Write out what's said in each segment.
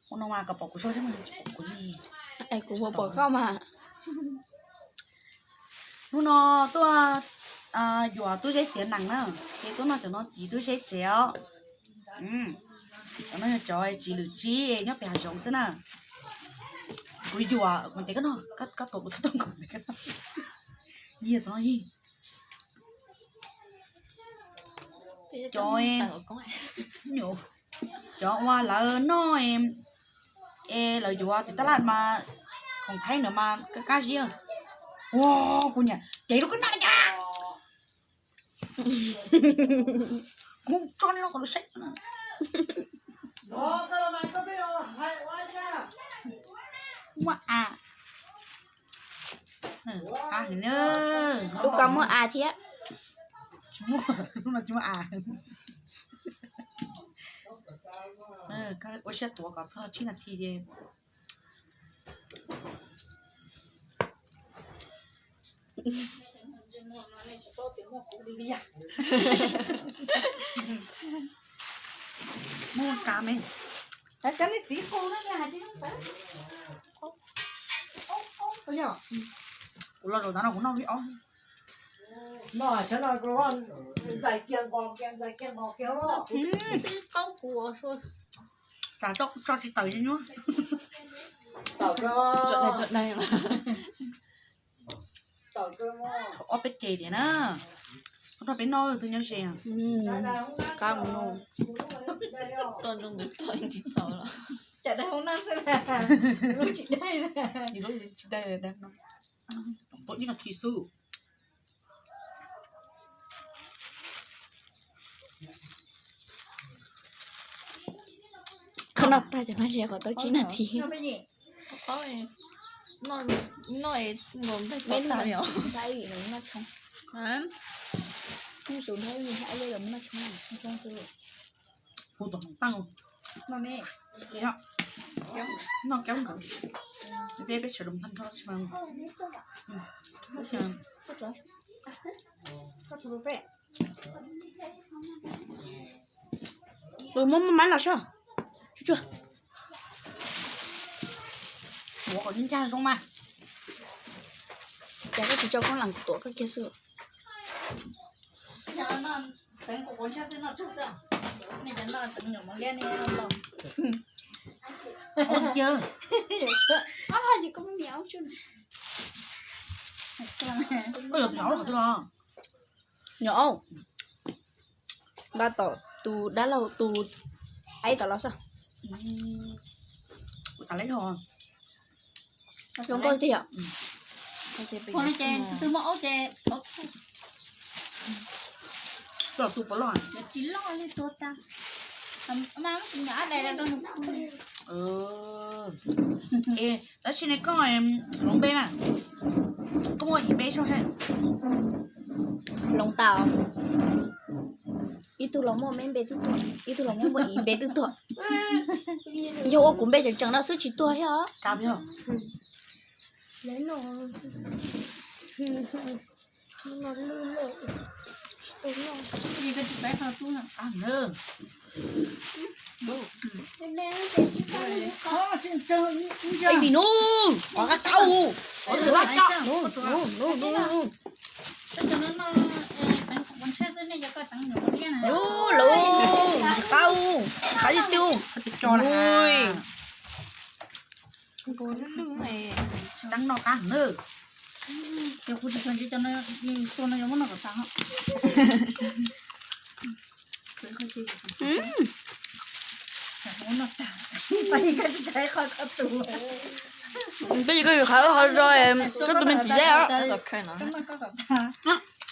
Ua no mas kom pom kuv zog thiab mas tsis pom kuv li. Es kuv puas pom koj mas. Hnub no tuaj yuav tub Zeb txiav nees na, ces tuaj noj cov no txiv tub Zeb txiav os. Cov no yog cov txiv lwm tsib nyob pem hav zoov xwb na. Kuv yuav mas tes koj no, koj tuav kuv xwb tau nkaus tes koj no. Yog tod cov, cov uas lawv noj es lawv yuav tim tab laj mas khoom Thaib ntawd mas kab kab zib. Ua kuv niam cev rau koj noj cas. Kuv tso nej no kom lawv saib. Muaj a, a heev na. Lub ko muaj a thiab. Tsis muaj, lub no tsis muaj a. Ua siab tuav kom txog tsib nas this ces muaj kav me. Cov nej txiv qus no hais tsis yooj tawv. Kuv los zaum ntawd no kuv noj vij ob. Noj sawv no kuv ntxais kiag nqos kiag ntxais kiag nqos kiag. Tsis qaub kuv os. Tsam tso tsis tawm nyuaj. Ob peb ces tias na, nrog peb noj tus nyob ze. Qab mus no. Toj ntoo ntawd toj tsis txaus los. Tsam daig hauv no xwb, lub tsis daig, lub tsis daig no. Tuav ib no khi xwb. Koj noj tag cov no ces qhov tau tsib nas this. Hu tom hmoov tag, noj kiab nkawd, peb peb sawv daws tag nrho tsis mas, tab sis Tus muab muab mab los soj. Tsuag tsuag. Tuav kom ncaj zoo mas. Cas koj tsis tso koob lees tuav koj kiag xwb. Koj yuav tus nyuam aub los twg los? Nyuam aub. Npaj tom tus dab laug tus aib tom los soj. Zoo nkauj tiag yom. Tus twg muaj aub ces tsis loj li tua tag. Tab sis ne koj hloov npe mas, koj muaj ib npe soj seb. Hloov tas, ib tug los muaj me npe twb tuag, ib tug los muaj muaj ib npe twb tuag. Yog ua kuv npe tseem tseem no xwb tsis tuag thiab os. Ib vim nub, qhov qab qab u, nub nub nub nub. Nub lub, qab u, qab twg twg u. Tsis tau noj qab na. Yog kuv tsis tau ntsib cov no, sua no yuav muab noj kom tag. Peb yog koj yus qhov qhov zo, koj tus me ntxim dab.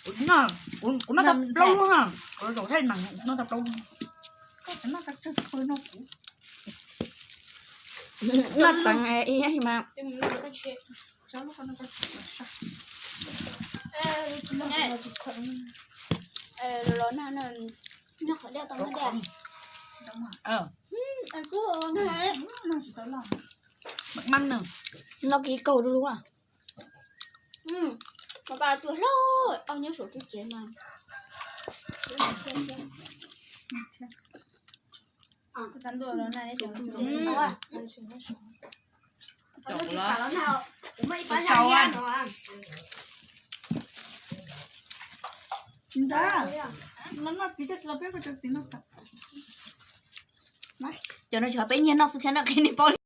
Kuv noj tau plaub lub na, kuv zaum thaij nees noj tau plaub lub. Noj teev ib mas. Noj kiv kaug du lug. Nyob saum tsev mas. Cov no tsis yog peb nyiag noj xwb thiab, noj qhia nej paub li.